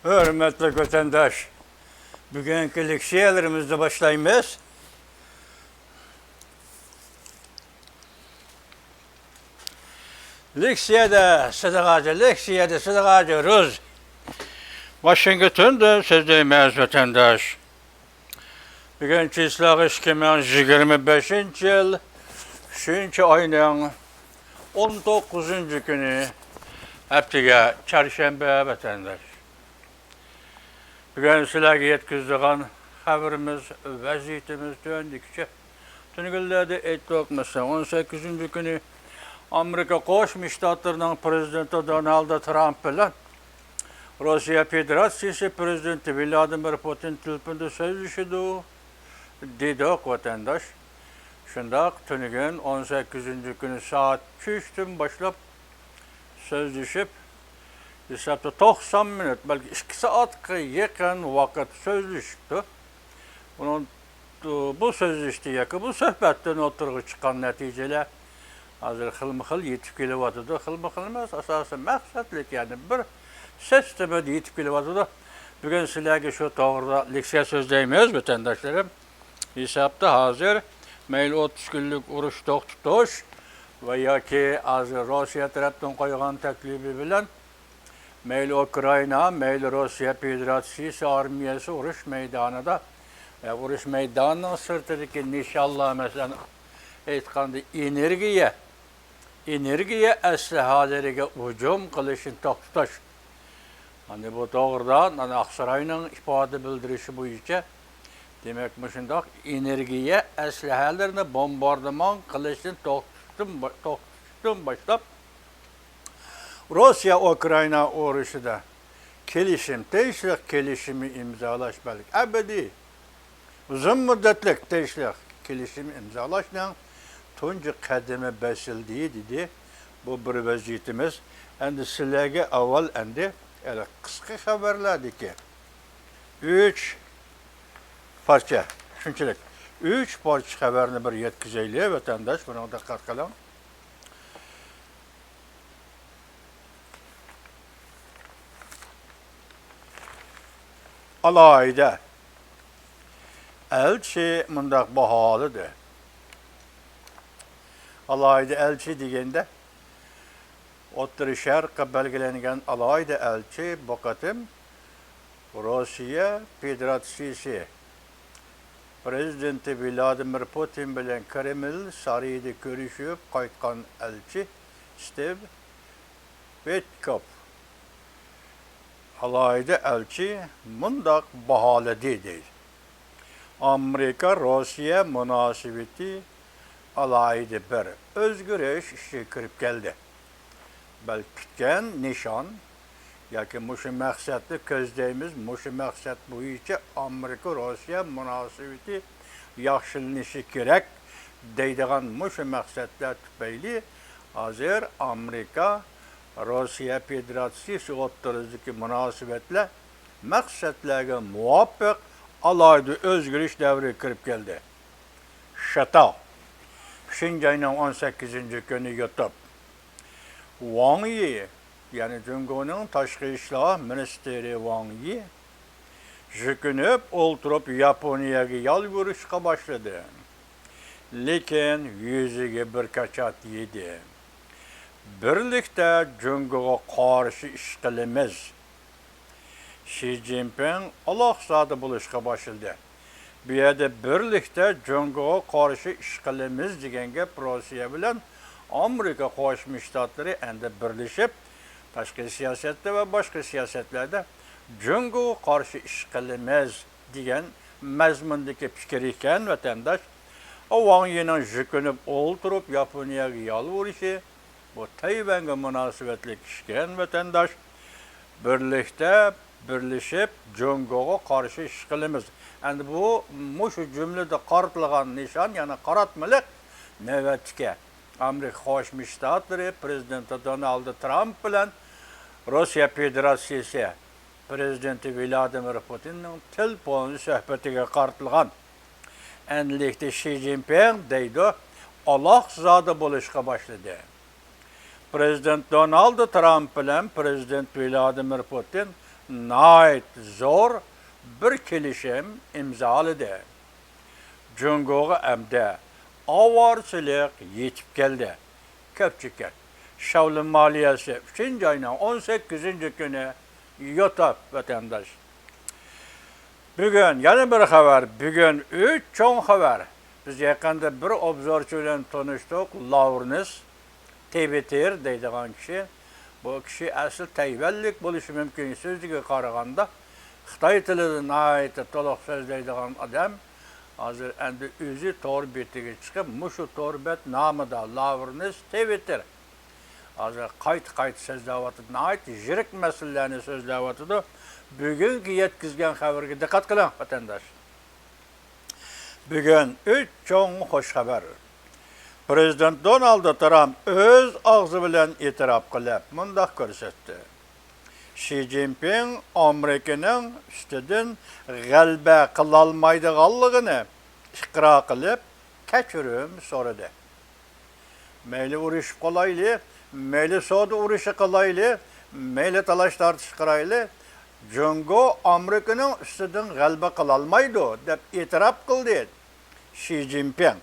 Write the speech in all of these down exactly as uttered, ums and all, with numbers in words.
ھۆرمەتلىك ۋەتەنداش، بۈگۈنكى لېكسىيەلىرىمىزنى باشلايمىز. لېكسىيەدە سىدىق ھاجى، لېكسىيەدە سىدىق ھاجى روز. ۋاشىنگتوندىن سۆزلەيمىز، ۋەتەنداش. بۈگۈن چىسلاغا ئىككى مىڭ يىگىرمە بەشىنچى يىل، ئۈچىنچى ئاينىڭ ئون توققۇزىنچى كۈنى، ھەپتىگە چارشەنبە، ۋەتەنداش. بۈگۈن سىلەرگە يەتكۈزىدىغان خەۋىرىمىز، ۋەزىيىتىمىز تۆۋەندىكىچە. تۈنۈگۈنلەردە ئېيتتۇق، مەسىلەن، ئون سەككىزىنچى كۈنى ئامېرىكا قوشما شتاتلىرىنىڭ پرېزىدېنتى دونالد ترامپ بىلەن روسىيە فېدېراتسىيىسى پرېزىدېنتى ۋلادىمىر پۇتىن تېلېفوندا سۆزلىشىدۇ، دېدۇق، ۋەتەنداش. شۇنداق، تۈنۈگۈن ئون سەككىزىنچى كۈنى سائەت ئۈچتىن باشلاپ سۆزلىشىپ، ھېسابتا توقسان مىنۇت، بەلكى ئىككى سائەتكە يېقىن ۋاقىت سۆزلىشىپتۇ. بۇنىڭ، بۇ سۆزلىشىشتە ياكى بۇ سۆھبەتتىن ئوتتۇرىغا چىققان نەتىجىلەر ھازىر خىلمۇ خىل يېتىپ كېلىۋاتىدۇ. خىلمۇ خىل ئەمەس، ئاساسىي مەقسەتلىك، يەنى بىر سىستېمىدا يېتىپ كېلىۋاتىدۇ. بۈگۈن سىلەرگە شۇ توغرىدا لېكسىيە سۆزلەيمىز، ۋەتەنداشلىرىم. ھېسابتا ھازىر مەيلى ئوتتۇز كۈنلۈك ئۇرۇش توختىتىش ۋە ياكى ھازىر روسىيە تەرەپتىن قويغان تەكلىپى بىلەن مەيلى ئۇكرائىنا، مەيلى روسىيە فېدېراتسىيىسى ئارمىيەسى ئۇرۇش مەيدانىدا، ئە، ئۇرۇش مەيدانىنىڭ سىرتىدىكى نىشانلار، مەسىلەن، ئېيتقاندا ئېنېرگىيە، ئېنېرگىيە ئەسلىھەلىرىگە ھۇجۇم قىلىشنى توختىتىش. ئەنە بۇ توغرىدا، ئەنە، ئاقساراينىڭ ئىپادە بىلدۈرۈشى بويىچە، دېمەك، مۇشۇنداق ئېنېرگىيە ئەسلىھەلىرىنى بومباردىمان قىلىشنى توختىتىشتىن با-، توختىتىشتىن باشلاپ، روسىيە ئۇكرائىنا ئۇرۇشىدا كېلىشىم، تىنچلىق كېلىشىمى ئىمزالاش، بەلكى ئەبەدىي ئۇزۇن مۇددەتلىك تىنچلىق كېلىشىمى ئىمزالاشنىڭ تۇنجى قەدىمى بېسىلدى، دېدى. بۇ بىر ۋەزىيىتىمىز. ئەمدى سىلەرگە ئاۋۋال ئەمدى ھېلى قىسقا خەۋەرلەردىكى ئۈچ پارچە، شۇنچىلىك ئۈچ پارچە خەۋەرنى بىر يەتكۈزەيلى، ۋەتەنداش، بۇنىڭغا دىققەت قىلىڭ. ئالاھىدە ئەلچى مۇنداق باھالىدى. ئالاھىدە ئەلچى دېگەندە، ئوتتۇرا شەرققە بەلگىلەنگەن ئالاھىدە ئەلچى بۇ قېتىم روسىيە فېدېراتسىيىسى پرېزىدېنتى ۋلادىمىر پۇتىن بىلەن كرېمىل سارىيىدا كۆرۈشۈپ قايتقان ئەلچى ستېۋ ۋىتكوف، ئالاھىدە ئەلچى مۇنداق باھالىدى، دەيدۇ. ئامېرىكا روسىيە مۇناسىۋىتى ئالاھىدە بىر ئۆزگىرىش ئىچىگە كىرىپ كەلدى. بەلكى كۈتكەن نىشان ياكى مۇشۇ مەقسەتنى كۆزلەيمىز، مۇشۇ مەقسەت بويىچە ئامېرىكا روسىيە مۇناسىۋىتى ياخشىلىنىشى كېرەك دەيدىغان مۇشۇ مەقسەتلەر تۈپەيلى ھازىر ئامېرىكا روسىيە فېدېراتسىيىسى ئوتتۇرىسىدىكى مۇناسىۋەتلەر مەقسەتلەرگە مۇۋاپىق ئالاھىدە ئۆزگىرىش دەۋرىگە كىرىپ كەلدى. شاتاۋ. ئۈچىنچى ئاينىڭ ئون سەككىزىنچى كۈنى يۇتۇپ. ۋاڭ يى، يەنى جۇڭگونىڭ تاشقى ئىشلار مىنىستىرى ۋاڭ يى، جۈكۈنۈپ ئولتۇرۇپ ياپونىيەگە يالۋۇرۇشقا باشلىدى. لېكىن يۈزىگە بىر كاچات يېدى. بىرلىكتە جۇڭگوغا قارشى ئىش قىلىمىز. شى جىنپىڭ ئالاقزادە بولۇشقا باشلىدى. بۇ يەردە بىرلىكتە جۇڭگوغا قارشى ئىش قىلىمىز دېگەن گەپ روسىيە بىلەن ئامېرىكا قوشما شتاتلىرى ئەمدى بىرلىشىپ، تاشقى سىياسەتتە ۋە باشقا سىياسەتلەردە جۇڭگوغا قارشى ئىش قىلىمىز دېگەن مەزمۇندىكى پىكىر ئىكەن، ۋەتەنداش. ۋاڭ يىنىڭ جۈكۈنۈپ ئولتۇرۇپ ياپونىيەگە يالۋۇرۇشى، بۇ تەيۋەنگە مۇناسىۋەتلىك ئىشكەن، ۋەتەنداش. بىرلىكتە بىرلىشىپ جۇڭگوغا قارشى ئىش قىلىمىز. ئەمدى بۇ، مۇشۇ جۈملىدە قارىتىلغان نىشان، يەنى قاراتمىلىق نۆۋەتتىكى ئامېرىكا قوشما شتاتلىرى پرېزىدېنتى دونالد ترامپ بىلەن روسىيە فېدېراتسىيىسى پرېزىدېنتى ۋلادىمىر پۇتىننىڭ تېلېفون سۆھبىتىگە قارىتىلغان. ئەنلىكتە شى جىنپىڭ دەيدۇ، ئالاقزادە بولۇشقا باشلىدى. پرېزىدېنت دونالد ترامپ بىلەن پرېزىدېنت ۋلادىمىر پۇتىن ناھايىتى زور بىر كېلىشىم ئىمزالىدى. جۇڭگوغا ئەمدى ئاۋارىچىلىق يېتىپ كەلدى. كۆپچىكەن. شاۋلىن مالىيەسى ئۈچىنچى ئاينىڭ ئون سەككىزىنچى كۈنى يوتاپ ۋەتەنداش. بۈگۈن يەنە بىر خەۋەر. بۈگۈن ئۈچ چوڭ خەۋەر. بىز يېقىندا بىر ئوبزورچى بىلەن تونۇشتۇق. لاۋرېنس تېۋىتېر دەيدىغان كىشى. بۇ كىشى ئەسلى تەيۋەنلىك بولۇشى مۇمكىن. سۆزىگە قارىغاندا، خىتاي تىلىدا ناھايىتى تولۇق سۆزلەيدىغان ئادەم. ھازىر ئەمدى ئۆزى تور بېتىگە چىقىپ، مۇشۇ تور بەت نامىدا لاۋرېنس تېۋىتېر. ھازىر قايتا-قايتا سۆزلەۋاتىدۇ، ناھايىتى يىرىك مەسىلىلەرنى سۆزلەۋاتىدۇ. بۈگۈنكى يەتكۈزگەن خەۋىرىگە دىققەت قىلىڭ، ۋەتەنداش. بۈگۈن ئۈچ چوڭ خۇش خەۋەر. پىرېزىدېنت دونالد ترامپ ئۆز ئاغزى بىلەن ئېتىراپ قىلىپ، مۇنداق كۆرسەتتى: شى جىنپىڭ ئامېرىكىنىڭ ئۈستىدىن غەلىبە قىلالمايدىغانلىقىنى ئىقرار قىلىپ، كەچۈرۈم سورىدى. مەيلى ئۇرۇشۇپ قالايلى، مەيلى سودا ئۇرۇشى قىلايلى، مەيلى تالاش-تارتىش قىلايلى، جۇڭگو ئامېرىكىنىڭ ئۈستىدىن غەلىبە قىلالمايدۇ، دەپ ئېتىراپ قىلدى شى جىنپىڭ.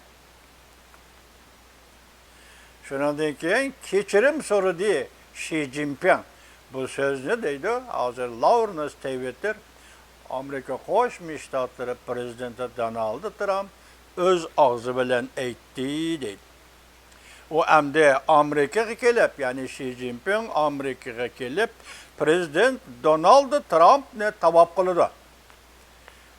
شۇنىڭدىن كېيىن كەچۈرۈم سورىدى شى جىنپىڭ. بۇ سۆزنى دەيدۇ، ھازىر لاۋرېنس تېۋىتېر، ئامېرىكا قوشما شتاتلىرى پىرېزىدېنتى دونالد ترامپ ئۆز ئاغزى بىلەن ئېيتتى، دەيدۇ. ئۇ ئەمدى ئامېرىكىغا كېلىپ، يەنى شى جىنپىڭ ئامېرىكىغا كېلىپ، پىرېزىدېنت دونالد ترامپنى تاۋاپ قىلىدۇ.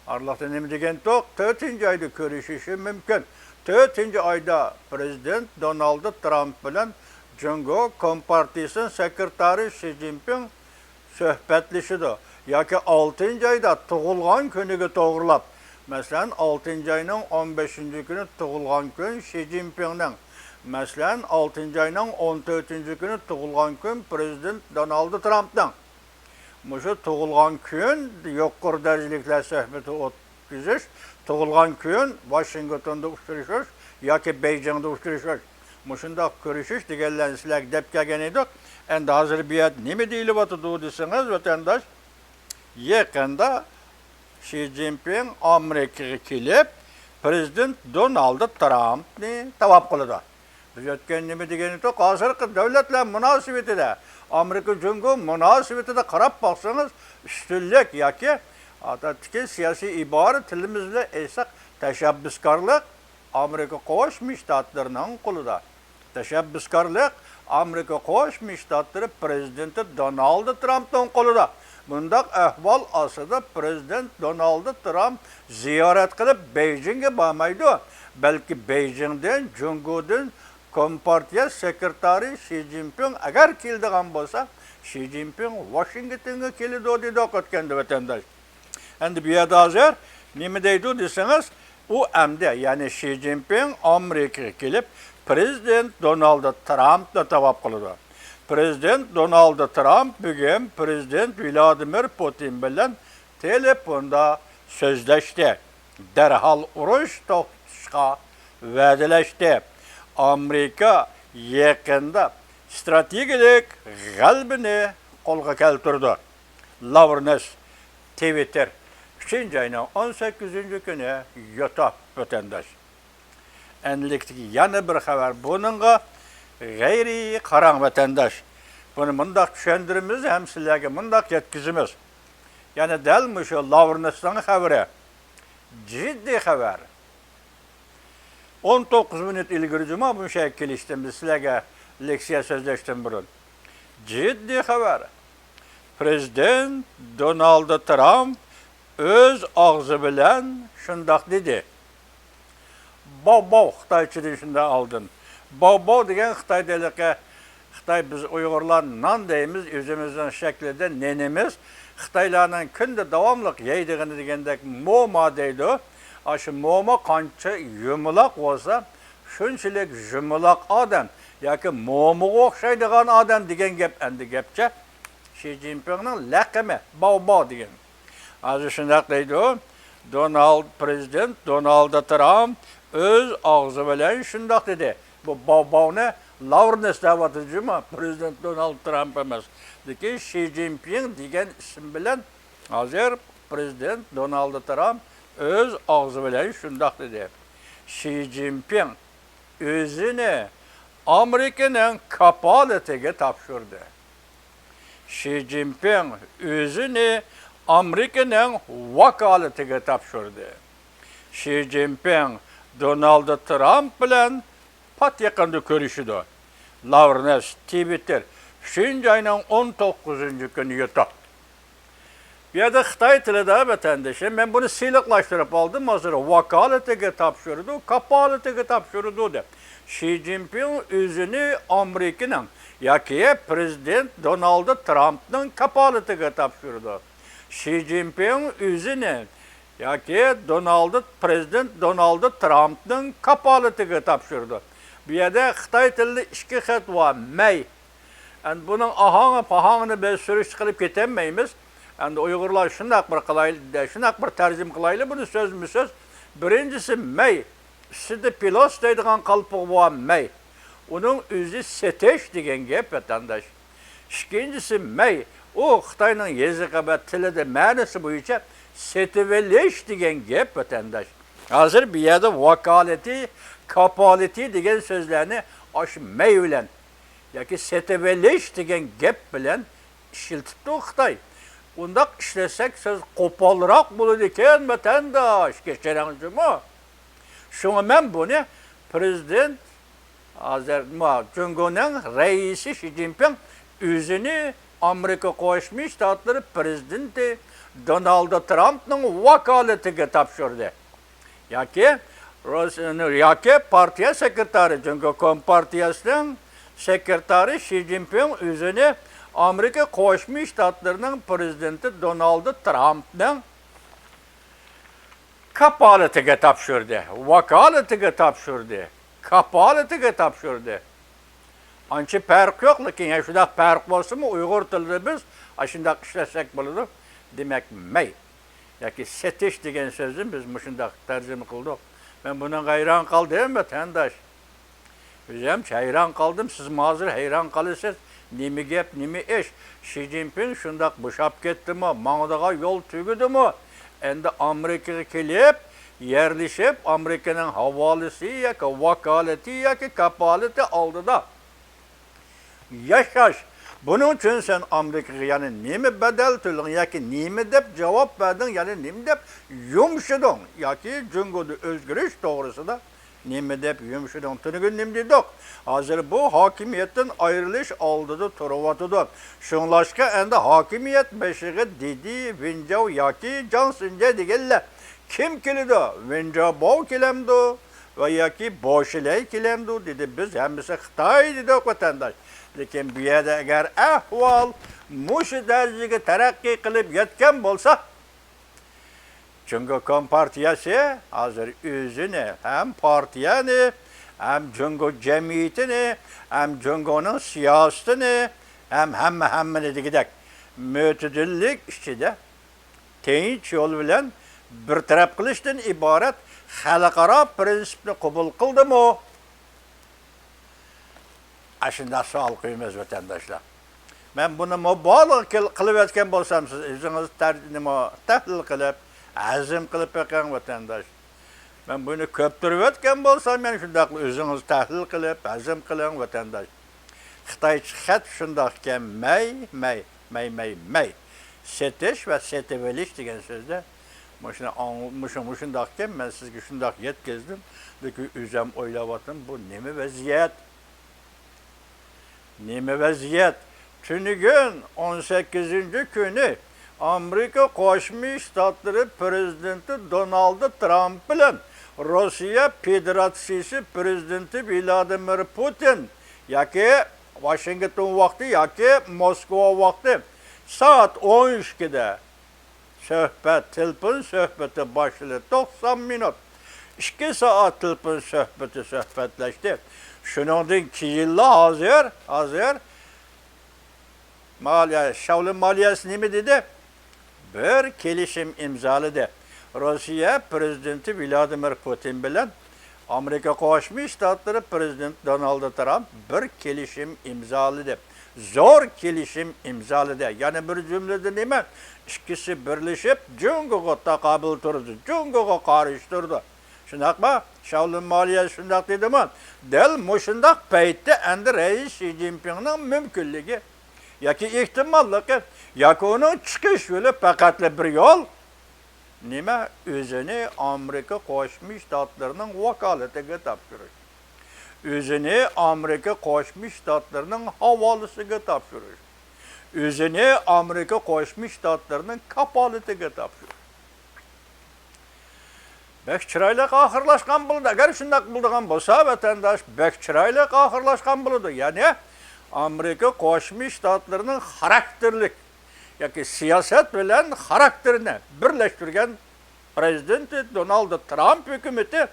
ئارىلىقتا نېمە دېگەنتۇق؟ تۆتىنچى ئايدا كۆرۈشۈشى مۇمكىن. تۆتىنچى ئايدا پىرېزىدېنت دونالد ترامپ بىلەن جۇڭگو كومپارتىيىسىنىڭ سېكرېتارى شى جىنپىڭ سۆھبەتلىشىدۇ. ياكى ئالتىنچى ئايدا تۇغۇلغان كۈنىگە توغرىلاپ، مەسىلەن، ئالتىنچى ئاينىڭ ئون بەشىنچى كۈنى تۇغۇلغان كۈن شى جىنپىڭنىڭ، مەسىلەن، ئالتىنچى ئاينىڭ ئون تۆتىنچى كۈنى تۇغۇلغان كۈن پىرېزىدېنت دونالد ترامپنىڭ. مۇشۇ تۇغۇلغان كۈن يۇقىرى دەرىجىلىكلەر سۆھبىتى ئۆتكۈزۈش، تۇغۇلغان كۈن ۋاشىنگتوندا ئۇچرىشىش ياكى بېيجىڭدا ئۇچرىشىش، مۇشۇنداق كۆرۈشۈش دېگەنلەرنى سىلەرگە دەپ كەلگەن ئىدۇق. ئەمدى ھازىر بۇ يەردە نېمە دېيىلىۋاتىدۇ دېسىڭىز، ۋەتەنداش، يېقىندا شى جىنپىڭ ئامېرىكىغا كېلىپ، پىرېزىدېنت دونالد ترامپنى تاۋاپ قىلىدۇ. بىز ئۆتكەن نېمە دېگەن ئىدۇق؟ ھازىرقى دۆلەتلەر مۇناسىۋىتىدە، ئامېرىكا جۇڭگو مۇناسىۋىتىدە قاراپ باقسىڭىز، ئۈستۈنلۈك ياكى ئادەتتىكى سىياسىي ئىبارە تىلىمىز بىلەن ئېيتساق، تەشەببۇسكارلىق ئامېرىكا قوشما شتاتلىرىنىڭ قولىدا. تەشەببۇسكارلىق ئامېرىكا قوشما شتاتلىرى پىرېزىدېنتى دونالد ترامپنىڭ قولىدا. بۇنداق ئەھۋال ئاستىدا پىرېزىدېنت دونالد ترامپ زىيارەت قىلىپ بېيجىڭگە بارمايدۇ، بەلكى بېيجىڭدىن، جۇڭگودىن كومپارتىيە سېكرېتارى شى جىنپىڭ ئەگەر كېلىدىغان بولسا، شى جىنپىڭ ۋاشىنگتونغا كېلىدۇ دېدۇق ئۆتكەندە، ۋەتەنداش. ئەمدى بۇ يەردە ھازىر نېمە دەيدۇ دېسىڭىز، ئۇ ئەمدى، يەنى شى جىنپىڭ ئامېرىكىغا كېلىپ، پىرېزىدېنت دونالد ترامپنى تاۋاپ قىلىدۇ. پىرېزىدېنت دونالد ترامپ بۈگۈن پىرېزىدېنت ۋلادىمىر پۇتىن بىلەن تېلېفوندا سۆزلەشتى. دەرھال ئۇرۇش توختىتىشقا ۋەدىلەشتى. ئامېرىكا يېقىندا ئىستراتېگىيەلىك غەلىبىنى قولغا كەلتۈرىدۇ. لاۋرېنس تېۋىتېر، ئۈچىنچى ئاينىڭ ئون سەككىزىنچى كۈنى يوتاپ، ۋەتەنداش. ئەنلىكتىكى يەنە بىر خەۋەر. بۇنىڭغا غەيرىي قاراڭ، ۋەتەنداش. بۇنى مۇنداق چۈشەندۈرىمىز ھەم سىلەرگە مۇنداق يەتكۈزىمىز. يەنە دەل مۇشۇ لاۋرېنسنىڭ خەۋىرى. جىددىي خەۋەر. ئون توققۇز مىنۇت ئىلگىرى جۇما مۇشۇ يەرگە كېلىشتىن بىز سىلەرگە لېكسىيە سۆزلەشتىن بۇرۇن. جىددىي خەۋەر. پىرېزىدېنت دونالد ترامپ ئۆز ئاغزى بىلەن شۇنداق دېدى. باۋ باۋ خىتايچىدىن شۇنداق ئالدىن. باۋ باۋ دېگەن خىتايدا ھېلىقى، خىتاي، بىز ئۇيغۇرلار نان دەيمىز، ئۆزىمىزنىڭ شەكلىدە نېنىمىز. خىتايلارنىڭ كۈندە داۋاملىق يەيدىغىنى دېگەندەك موما دەيدۇ. ئاشۇ موما قانچە يۇمىلاق بولسا، شۇنچىلىك يۇمىلاق ئادەم ياكى مومىغا ئوخشايدىغان ئادەم دېگەن گەپ ئەمدى گەپچە. شى جىنپىڭنىڭ لەقىمى باۋ باۋ دېگەن. ھازىر شۇنداق دەيدۇ. دونالد، پىرېزىدېنت دونالد ترامپ ئۆز ئاغزى بىلەن شۇنداق دېدى. بۇ باۋ باۋنى لارنس دەۋاتىدۇ جۇمۇ، پرېزىدېنت دونالد ترامپ ئەمەس. لېكىن شى جىنپىڭ دېگەن ئىسىم بىلەن ھازىر پرېزىدېنت دونالد ترامپ ئۆز ئاغزى بىلەن شۇنداق دېدى. شى جىنپىڭ ئۆزىنى ئامېرىكىنىڭ كاپالىتىگە تاپشۇردى. شى جىنپىڭ ئۆزىنى ئامېرىكىنىڭ ۋاكالىتىگە تاپشۇردى. شى جىنپىڭ دونالد ترامپ بىلەن پات يېقىندا كۆرۈشىدۇ. لارنس، تىۋىتتېر، ئۈچىنچى ئاينىڭ ئون توققۇزىنچى كۈنى يوتۇق. بۇ يەردە خىتاي تىلىدا، ۋەتەندىشىم، مەن بۇنى سىلىقلاشتۇرۇپ ئالدىم، ھازىر ۋاكالىتىگە تاپشۇرىدۇ، كاپالىتىگە تاپشۇرىدۇ دەپ. شى جىنپىڭ ئۆزىنى ئامېرىكىنىڭ ياكى پرېزىدېنت دونالد ترامپنىڭ كاپالىتىگە تاپشۇرىدۇ. شى جىنپىڭ ئۆزىنى ياكى دونالد، پرېزىدېنت دونالد ترامپنىڭ كاپالىتىگە تاپشۇرىدۇ. بۇ يەردە خىتاي تىلىدا ئىككى خەت بار، مەي. ئەمدى بۇنىڭ ئاھاڭى، پاھاڭىنى بىز سۈرۈشتە قىلىپ كېتەلمەيمىز. ئەمدى ئۇيغۇرلار شۇنداق بىر قىلايلى، شۇنداق بىر تەرجىمە قىلايلى بۇنى سۆزمۇ سۆز. بىرىنچىسى مەي، ئۈستىدە پىلوس دەيدىغان قالپىقى بار مەي. ئۇنىڭ ئۆزى سېتىش دېگەن گەپ، ۋەتەنداش. ئىككىنچىسى مەي، ئۇ خىتاينىڭ يېزىقى ۋە تىلىدا مەنىسى بويىچە سېتىۋېلىش دېگەن گەپ، ۋەتەنداش. ھازىر بۇ يەردە ۋاكالىتى، كاپالىتى دېگەن سۆزلەرنى ئاشۇ مەي بىلەن ياكى سېتىۋېلىش دېگەن گەپ بىلەن ئىشلىتىپتۇ خىتاي. ئۇنداق ئىشلەتسەك سۆز قوپالراق بولىدىكەن، ۋەتەنداش، كەچۈرۈڭ جۇمۇ. شۇڭا مەن بۇنى پرېزىدېنت، ھازىر ما-، جۇڭگونىڭ رەئىسى شى جىنپىڭ ئۆزىنى ئامېرىكا قوشما شتاتلىرى پرېزىدېنتى دونالد ترامپنىڭ ۋاكالىتىگە تاپشۇردى. ياكى روس-، ياكى پارتىيە سېكرېتارى، جۇڭگو كومپارتىيەسىنىڭ سېكرېتارى شى جىنپىڭ ئۆزىنى ئامېرىكا قوشما شتاتلىرىنىڭ پرېزىدېنتى دونالد ترامپنىڭ كاپالىتىگە تاپشۇردى، ۋاكالىتىگە تاپشۇردى، كاپالىتىگە تاپشۇردى. ئانچە پەرق يوق، لېكىن يەنە شۇنداق پەرق بولسىمۇ، ئۇيغۇر تىلىدا بىز ئاشۇنداق ئىشلەتسەك بولىدۇ. دېمەك، مەي ياكى سېتىش دېگەن سۆزنى بىز مۇشۇنداق تەرجىمە قىلدۇق. مەن بۇنىڭغا ھەيران قالدىم، ۋەتەنداش. ئۆزۈم ھەيران قالدىم، سىزمۇ ھازىر ھەيران قالىسىز. نېمە گەپ، نېمە ئىش؟ شى جىنپىڭ شۇنداق بوشاپ كەتتىمۇ، ماڭىدىغان يول تۈگىدىمۇ؟ ئەمدى ئامېرىكىغا كېلىپ، يەرلىشىپ، ئامېرىكىنىڭ ھاۋالىسى ياكى ۋاكالىتى ياكى كاپالىتى ئالدىدا ياشاش. بۇنىڭ ئۈچۈن سەن ئامېرىكىغا يەنە نېمە بەدەل تۆلىدىڭ ياكى نېمە دەپ جاۋاب بەردىڭ، يەنە نېمە دەپ يۇمشىدىڭ ياكى جۇڭگودا ئۆزگىرىش توغرىسىدا نېمە دەپ يۇمشىدىڭ؟ تۈنۈگۈن نېمە دېدۇق؟ ھازىر بۇ ھاكىمىيەتتىن ئايرىلىش ئالدىدا تۇرۇۋاتىدۇ. شۇڭلاشقا ئەمدى ھاكىمىيەت بېشىغا دېدى ۋېنجاۋ ياكى جاڭ سىنجې دېگەنلەر كىم كېلىدۇ؟ ۋېنجاۋ باۋ كېلەمدۇ؟ ۋە ياكى بوشىلەي كېلەمدۇ؟ دېدى. بىز ھەممىسى خىتاي دېدۇق، ۋەتەنداش. لېكىن بۇ يەردە ئەگەر ئەھۋال مۇشۇ دەرىجىگە تەرەققىي قىلىپ يەتكەن بولسا، جۇڭگو كومپارتىيەسى ھازىر ئۆزىنى، ھەم پارتىيەنى، ھەم جۇڭگو جەمئىيىتىنى، ھەم جۇڭگونىڭ سىياسىتىنى، ھەم ھەممە، ھەممىنى دېگۈدەك مۆتىدىللىك ئىچىدە تىنچ يول بىلەن بىر تەرەپ قىلىشتىن ئىبارەت خەلقئارا پىرىنسىپنى قوبۇل قىلدىمۇ؟ ئاشۇنداق سوئال قويىمىز، ۋەتەنداشلار. مەن بۇنى مۇبالىغە قىل-، قىلىۋەتكەن بولسام، سىز ئۆزىڭىز تەر-، نېمە، تەھلىل قىلىپ، ھەزىم قىلىپ بېقىڭ، ۋەتەنداش. مەن بۇنى كۆپتۈرۈۋەتكەن بولسام، يەنە شۇنداقلا ئۆزىڭىز تەھلىل قىلىپ، ھەزىم قىلىڭ، ۋەتەنداش. خىتايچە خەت شۇنداقكەن، مەي، مەي، مەي، مەي، مەي. سېتىش ۋە سېتىۋېلىش دېگەن سۆزدە مۇشۇنى ئاڭ-، مۇشۇ، مۇشۇنداقكەن، مەن سىزگە شۇنداق يەتكۈزدۈم. لېكىن ئۆزۈم ئويلاۋاتىمەن، بۇ نېمە ۋەزىيەت؟ نېمە ۋەزىيەت؟ تۈنۈگۈن ئون سەككىزىنچى كۈنى ئامېرىكا قوشما شتاتلىرى پرېزىدېنتى دونالد ترامپ بىلەن روسىيە فېدېراتسىيىسى پرېزىدېنتى ۋلادىمىر پۇتىن ياكى ۋاشىنگتون ۋاقتى ياكى موسكۋا ۋاقتى سائەت ئون ئىككىدە سۆھبەت، تېلېفون سۆھبىتى باشلىدى. توقسان مىنۇت، ئىككى سائەت تېلېفون سۆھبىتى سۆھبەتلەشتى. شۇنىڭدىن كېيىنلا ھازىر، ھازىر مالىيە، شاۋلىن مالىيەسى نېمە دېدى؟ بىر كېلىشىم ئىمزالىدى. روسىيە پرېزىدېنتى ۋلادىمىر پۇتىن بىلەن ئامېرىكا قوشما شتاتلىرى پرېزىدېنتى دونالد ترامپ بىر كېلىشىم ئىمزالىدى. زور كېلىشىم ئىمزالىدى. يەنى بىر جۈملىدە نېمە؟ ئىككىسى بىرلىشىپ جۇڭگوغا تاقابىل تۇرىدۇ، جۇڭگوغا قارشى تۇرىدۇ. شۇنداقمۇ؟ شاۋلىن مالىيە شۇنداق دېدىمۇ؟ دەل مۇشۇنداق پەيتتە ئەمدى رەئىس شى جىنپىڭنىڭ مۇمكىنلىكى ياكى ئېھتىماللىقى ياكى ئۇنىڭ چىقىش يولى پەقەتلا بىر يول. نېمە؟ ئۆزىنى ئامېرىكا قوشما شتاتلىرىنىڭ ۋاكالىتىگە تاپشۇرۇش. ئۆزىنى ئامېرىكا قوشما شتاتلىرىنىڭ ھاۋالىسىگە تاپشۇرۇش. ئۆزىنى ئامېرىكا قوشما شتاتلىرىنىڭ كاپالىتىگە تاپشۇرۇش. بەك چىرايلىق ئاخىرلاشقان بولىدۇ. ئەگەر شۇنداق بولىدىغان بولسا، ۋەتەنداش، بەك چىرايلىق ئاخىرلاشقان بولىدۇ. يەنى ئامېرىكا قوشما شتاتلىرىنىڭ خاراكتېرلىك ياكى سىياسەت بىلەن خاراكتېرىنى بىرلەشتۈرگەن پرېزىدېنتى دونالد ترامپ ھۆكۈمىتى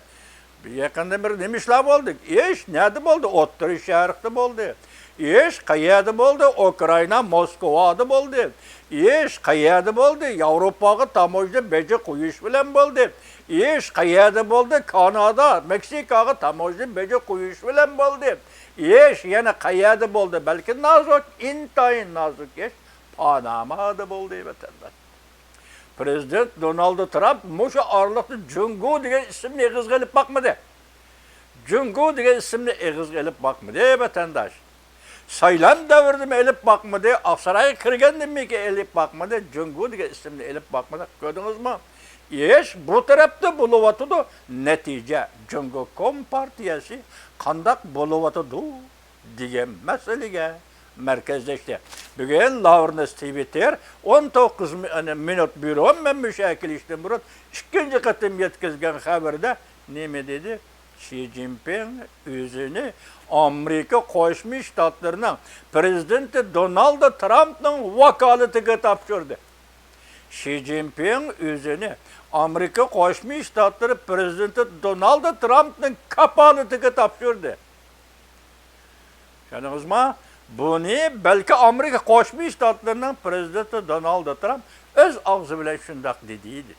يېقىندا بىر نېمە ئىشلار بولدى؟ ئىش نەدە بولدى؟ ئوتتۇرا شەرقتە بولدى. ئىش قەيەردە بولدى؟ ئۇكرائىنا، موسكۋادا بولدى. ئىش قەيەردە بولدى؟ ياۋروپاغا تاموژنا بېجى قويۇش بىلەن بولدى. ئىش قەيەردە بولدى؟ كانادا، مېكسىكاغا تاموژنا بېجى قويۇش بىلەن بولدى. ئىش يەنە قەيەردە بولدى؟ بەلكى نازۇك، ئىنتايىن نازۇك ئىش پانامادا بولدى، ۋەتەنداش. پرېزىدېنت دونالد ترامپ مۇشۇ ئارىلىقتا جۇڭگو دېگەن ئىسىمنى ئېغىزغا ئېلىپ باقمىدى. جۇڭگو دېگەن ئىسىمنى ئېغىزغا ئېلىپ باقمىدى، ۋەتەنداش. سايلام دەۋرىدىمۇ ئېلىپ باقمىدى، ئاقسارايغا كىرگەندىن كېيىن ئېلىپ باقمىدى، جۇڭگو دېگەن ئىسىمنى ئېلىپ باقمىدى. كۆردىڭىزمۇ؟ ئىش بۇ تەرەپتە بولۇۋاتىدۇ، نەتىجە جۇڭگو كومپارتىيەسى قانداق بولۇۋاتىدۇ دېگەن مەسىلىگە مەركەزلەشتى. بۈگۈن لاۋرېنس تىۋىتېر ئون توققۇز مىنۇت بۇرۇن، مەن مۇشۇ يەرگە كېلىشتىن بۇرۇن ئىككىنچى قېتىم يەتكۈزگەن خەۋىرىدە نېمە دېدى؟ شى جىنپىڭ ئۆزىنى ئامېرىكا قوشما شتاتلىرىنىڭ پرېزىدېنتى دونالد ترامپنىڭ ۋاكالىتىگە تاپشۇردى. شى جىنپىڭ ئۆزىنى ئامېرىكا قوشما شتاتلىرى پرېزىدېنتى دونالد ترامپنىڭ كاپالىتىگە تاپشۇردى. چۈشەندىڭىزمۇ؟ بۇنى بەلكى ئامېرىكا قوشما شتاتلىرىنىڭ پرېزىدېنتى دونالد ترامپ ئۆز ئاغزى بىلەن شۇنداق دېدى، دېدى.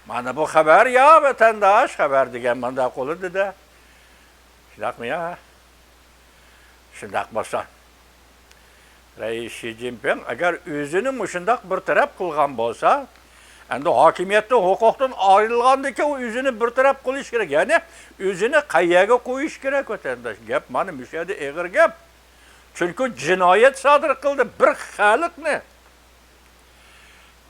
مانا بۇ خەۋەر يا، ۋەتەنداش، خەۋەر دېگەن مۇنداق بولىدۇ-دە. شۇنداقمۇ يا؟ شۇنداق بولسا، رەئىس شى جىنپىڭ ئەگەر ئۆزىنى مۇشۇنداق بىر تەرەپ قىلغان بولسا، ئەمدى ھاكىمىيەتتىن، ھوقۇقتىن ئايرىلغاندىن كېيىن ئۇ ئۆزىنى بىر تەرەپ قىلىش كېرەك. يەنى ئۆزىنى قەيەرگە قويۇش كېرەك، ۋەتەنداش. گەپ مانا مۇشۇ يەردە ئېغىر گەپ. چۈنكى جىنايەت سادىر قىلدى بىر خەلقنى.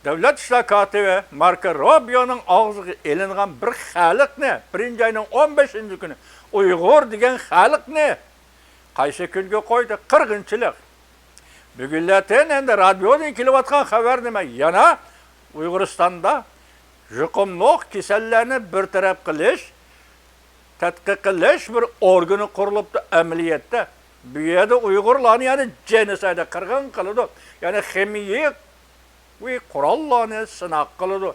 دۆلەت ئىشلار كاتىپى ماركو روبىيونىڭ ئاغزىغا ئېلىنغان بىر خەلقنى، بىرىنچى ئاينىڭ ئون بەشىنچى كۈنى ئۇيغۇر دېگەن خەلقنى قايسى كۈنگە قويدى؟ قىرغىنچىلىق. بۈگۈنلەتىن ئەمدى رادىيودىن كېلىۋاتقان خەۋەر نېمە؟ يەنە ئۇيغۇرىستاندا يۇقۇملۇق كېسەللەرنى بىر تەرەپ قىلىش، تەتقىق قىلىش بىر ئورگىنى قۇرۇلۇپتۇ ئەمەلىيەتتە. بۇ يەردە ئۇيغۇرلارنى يەنە جېنوسايد، قىرغىن قىلىدۇ. يەنى خىمىيىۋى قوراللارنى سىناق قىلىدۇ.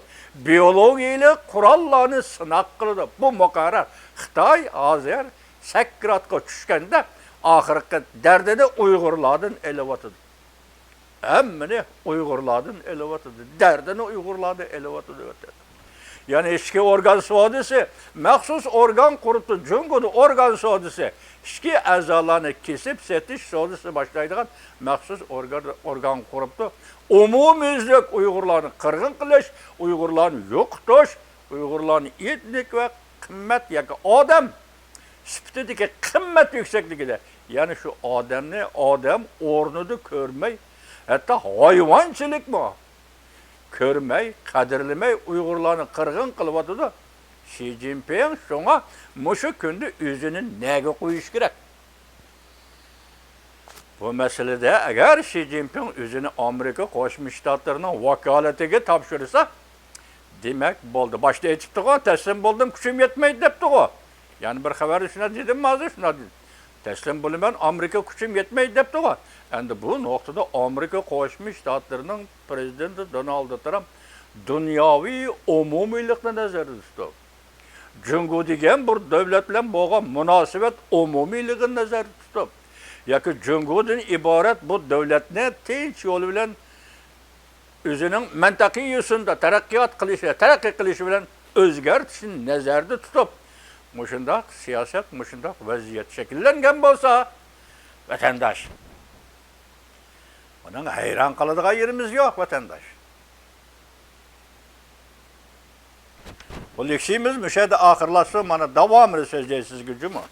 بىيولوگىيەلىك قوراللارنى سىناق قىلىدۇ. بۇ مۇقەررەر. خىتاي ھازىر سەكراتقا چۈشكەندە ئاخىرقى دەردىنى ئۇيغۇرلاردىن ئېلىۋاتىدۇ. ھەممىنى ئۇيغۇرلاردىن ئېلىۋاتىدۇ. دەردىنى ئۇيغۇرلاردىن ئېلىۋاتىدۇ، ۋەتەن. يەنى ئىچكى ئورگان سودىسى، مەخسۇس ئورگان قۇرۇپتۇ، جۇڭگودا ئورگان سودىسى، ئىچكى ئەزالارنى كېسىپ سېتىش سودىسى باشلايدىغان مەخسۇس ئورگان، ئورگان قۇرۇپتۇ. ئومۇميۈزلۈك ئۇيغۇرلارنى قىرغىن قىلىش، ئۇيغۇرلارنى يوقىتىش، ئۇيغۇرلارنى ئېتنىك ۋە قىممەت ياكى ئادەم سۈپىتىدىكى قىممەت يۈكسەكلىكىدە، يەنى شۇ ئادەمنى ئادەم ئورنىدا كۆرمەي، ھەتتا ھايۋانچىلىكمۇ كۆرمەي، قەدىرلىمەي ئۇيغۇرلارنى قىرغىن قىلىۋاتىدۇ. شى جىنپىڭ شۇڭا مۇشۇ كۈندە ئۆزىنى نەگە قويۇش كېرەك؟ بۇ مەسىلىدە ئەگەر شى جىنپىڭ ئۆزىنى ئامېرىكا قوشما شتاتلىرىنىڭ ۋاكالىتىگە تاپشۇرسا، دېمەك، بولدى. باشتا ئېيتىپتىغۇ، تەسلىم بولدۇم، كۈچۈم يەتمەيدۇ دەپتىغۇ. يەنە بىر خەۋەردە شۇنداق دېدىممۇ ھازىر؟ شۇنداق دېدىم. تەسلىم بولىمەن، ئامېرىكا كۈچۈم يەتمەيدۇ دەپتىغۇ. ئەمدى بۇ نۇقتىدا ئامېرىكا قوشما شتاتلىرىنىڭ پرېزىدېنتى دونالد ترامپ دۇنياۋى ئومۇمىيلىقنى نەزەردە تۇتۇپ، جۇڭگو دېگەن بىر دۆلەت بىلەن بولغان مۇناسىۋەت ئومۇمىيلىقىنى نەزەردە تۇتۇپ، ياكى جۇڭگودىن ئىبارەت بۇ دۆلەتنى تىنچ يول بىلەن ئۆزىنىڭ مەنتىقىي يۈسۈندە تەرەققىيات قىلىشى، تەرەققىي قىلىشى بىلەن ئۆزگەرتىشنى نەزەردە تۇتۇپ، مۇشۇنداق سىياسەت، مۇشۇنداق ۋەزىيەت شەكىللەنگەن بولسا، ۋەتەنداش، بۇنىڭ ھەيران قالىدىغان يېرىمىز يوق، ۋەتەنداش. بۇ لېكسىيىمىز مۇشۇ يەردە ئاخىرلاشسۇن، مانا داۋامىدا سۆزلەي سىزگە جۇمۇ.